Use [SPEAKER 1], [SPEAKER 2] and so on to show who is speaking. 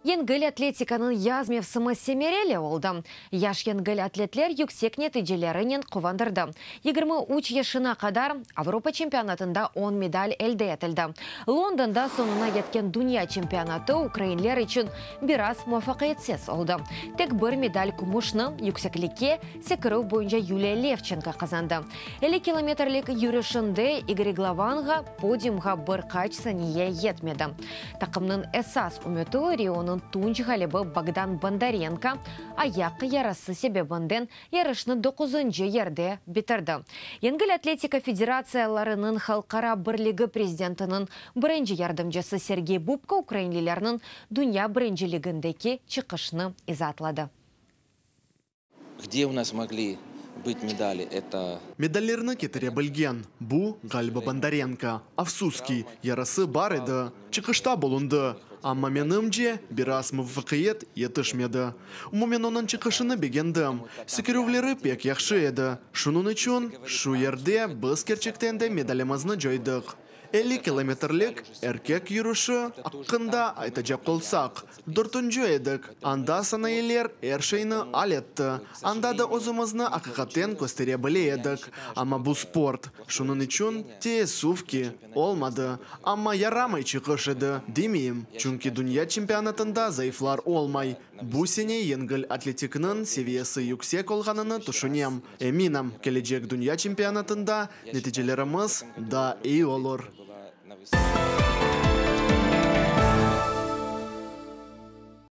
[SPEAKER 1] Yengil atletikanıñ yaz mevsimi semereli oldı. Yaş yengil atletler yüksek neticelerinen quvandırdı. 23 yaşına qadar Avropa çempionatında on medal elde etildi. Londonda soñuna yetken dünya çempionatı ukrainler içün biraz muvafaqiyetsiz oldı. Tek bir medal kümüşni yükseklikke sekirüv boyunca Yuliya Levçenko qazandı. 50 kilometrlik yürüşinde İgor Glovanğa podiumğa bir qaç saniye yetmedi. Taqımnıñ esas ümüti Rionıñ tunç ğalibi Bogdan Bondarenko ayaq yarası sebebinden yarışnı doquzıncı yerde bitirdi. Yengil atletika federatsiyalarınıñ halqara birligi prezidentiniñ birinci yardımcısı Sergey Bubka ukrainlilerniñ dünya birinciligindeki çıqışını izaatladı.
[SPEAKER 2] Gde u nas mogli bıt medali, eto.
[SPEAKER 3] Medallerni ketire bilgen, bu, ğaliba Bondarenko. Afsus ki, yarası bar edi, çıqışta bulundı, amma, menimce, biraz muvafaqiyet yetişmedi. Umumen onıñ çıqışını begendim, sekirüvleri pek yahşı edi. Şunıñ içün şu yerde biz kerçekten de medalimizni coydıq. 50 kilometrlik erkek yürüşi aqqında aytacaq olsaq, dörtünci edik, anda sanayıler er şeyni al etti, anda da özümizni aqiqaten köstere bile edik, amma bu sport, şunıñ içün, teessüf ki, olmadı, amma yaramay çıqış edi, demeyim, çünki dünya çempionatında zayıflar olmay. Bu sene yengil atletikniñ seviyesi yüksek olğanını tüşünem. Eminim, kelecek dünya çempionatında neticelerimiz daa eyi olur.